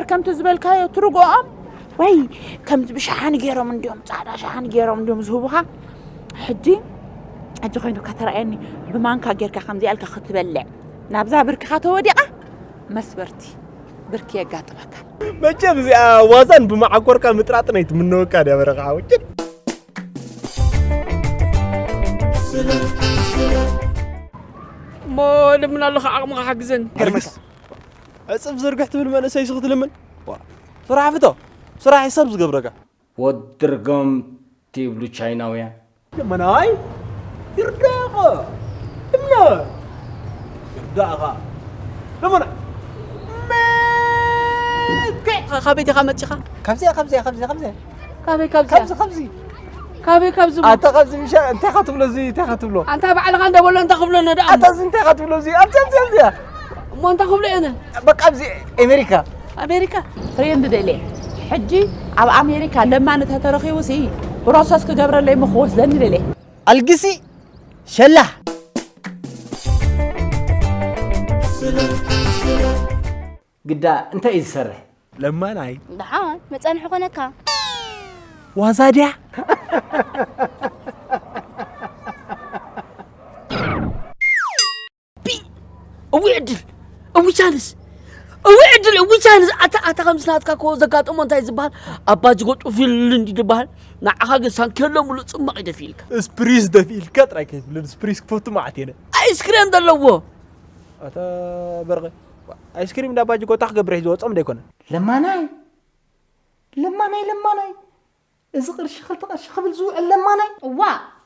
ከምቲ ዝበልካዮ ትርጎኦም ወይ ከምዚ ብሸሓኒ ገይሮም እንዲዮም፣ ጻዕዳ ሸሓኒ ገይሮም እንዲዮም ዝህቡኻ። ሕጂ፣ ሕጂ ኮይኑካ ተራእየኒ፣ ብማንካ ጌርካ ከምዚኣ ኢልካ ክትበልዕ፣ ናብዛ ብርክኻ ተወዲቓ፣ መስበርቲ ብርኪ የጋጥመካ። መቸም እዚኣ ዋዛን ብመዓኮርካ ምጥራጥን ኣይትምነወካ ድያ በረኻ ሓወችን። እሞ ለምን ኣለኻ ዓቕምኻ ሓግዘኒ። ገርመስ። ዕጽፍ ዝርግሕ ትብል መንእሰይ ስኽትልምን። ዋ፣ ስራሕ ፍቶ። ስራሕ ሰብ ዝገብረካ። ወድርጎም ትብሉ ቻይናውያን። ለመናይ ይርዳኻ። እምነ ይርዳኻ። ለመናይ። መትከ-፣ ካ-፣ ካበይ ዲኻ መጺኻ? ካብዚኣ፣ ካብዚኣ፣ ካብዚኣ፣ ካብዚኣ። ካበይ፣ ካብዚኣ? ካብዚ፣ ካብዚ። ካበይ፣ ካብዚ? ኣታ ካብዚ ምሻ-፣ እንታይ ኢኻ ትብሎ እዚ? እንታይ ኢኻ ትብሎ? ኣንታ ባዕልኻ እንደ በሎ እንታይ ክብሎ ነዳ? ኣታ እዚ እንታይ ኢኻ ትብሎ እዚ? ኣብዚኣ፣ ኣብዚኣ፣ ኣብዚኣ። እሞ እንታይ ክብሎ እየ? በቃ ኣብዚ ኣሜሪካ። ኣሜሪካ? ፍሬንድ ደልየ። ሕጂ ኣብ ኣሜሪካ ለማኒ ተተረኺቡ ሲ ፕሮሰስ ክገብረለይ ምኽወስደኒ ደልየ። ኣልግሲ ሸላ። ግዳ እንታይ እዩ ዝሰርሕ? ለማናይ። ደሓን መጻንሒ ኮነካ። ዋዛ ድያ? ቢ-፣ እዊ ዕድል፣ እዊ ቻንስ፣ እዊ ዕድል፣ እዊ ቻንስ። ኣታ፣ ኣታ ከምዚ ናትካ እኮ ዘጋጠሞ እንታይ ዝበሃል? ኣባ ጅጎ ጡፊል እንዲ ዝበሃል። ንዓኻ ግን ሳንኬሎ ሙሉእ ጽማቕ እዩ ደፊእልካ። ስፕሪስ ደፊእልካ ጥራይ ከይትብለኒ፣ ስፕሪስ ክፈቱ መዓት እየ። ኣይስክሬም ዘለዎ። ኣታ በርቐ፣ ኣይስክሪም እንዳ ኣባ ጅጎ እንታይ ክገብር እዩ ዝወጾም ዶ ኣይኮነን? ለማናይ፣ ለማናይ፣ ለማናይ። እዚ ቅርሺ ክልተ ቅርሺ ክብል ዝውዕል ለማናይ። እዋ፣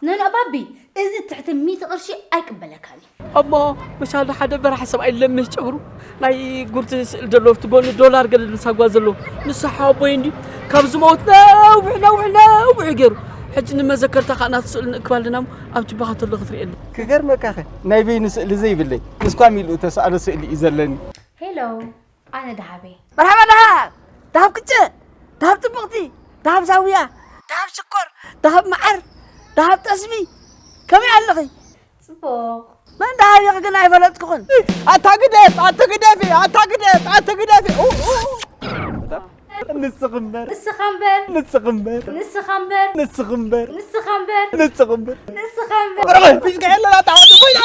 ነነ ባቢ፣ እዚ ትሕቲ ሚእቲ ቅርሺ ኣይቅበለካን እዩ። እሞ፣ መሻል ሓደ በራሕ ሰብኣይ ለምሽ ጨብሩ፣ ናይ ጉርድ ስእል ዘሎ ኣብቲ ጎኒ ዶላር ገለ ሳጓ ዘሎ፣ ንሱ ሓወቦይ እንዲ ካብ ዝመውት ነዊሕ፣ ነዊሕ፣ ነዊሕ ገይሩ። ሕጂ ንመዘከርታ ከዓ ናቱ ስእል ንእክብ ኣለና እሞ፣ ኣብ ጅባኻ ተሎ ክትርእየሉ። ክገርመካ ኸ፣ ናይ በይኑ ስእሊ ዘይብለይ፣ ንስኳ ሚልኡ ተሰኣሎ ስእሊ እዩ ዘለኒ። ሄሎ፣ ኣነ ደሃበይ። መርሓባ ደሃብ! ደሃብ ቅጭ! ደሃብ ጥብቕቲ! ደሃብ ዛውያ! ደሃብ ሽኮር! ደሃብ መዓር! ደሃብ ጠስሚ! ከመይ ኣለኺ? ጽቡቕ። መን ደሃብ ኢኺ ግን ኣይፈለጥኩኽን። ኣታ ግደፍ! ኣቲ ግደፊ! ኣታ ግደፍ! ኣቲ ግደፊ! ኡ፣ ኡ፣ ኡ። ንስኺ እምበር! ንስኻ እምበር! ንስኺ እምበር! ንስኻ እምበር! ንስኺ እምበር! ንስኻ እምበር! ንስኻ እምበር! ንስኺ እምበር! ንስኻ እምበር! ንስኻ እምበር! ፊስካ የለን ኣታ ወዲ ኮይና!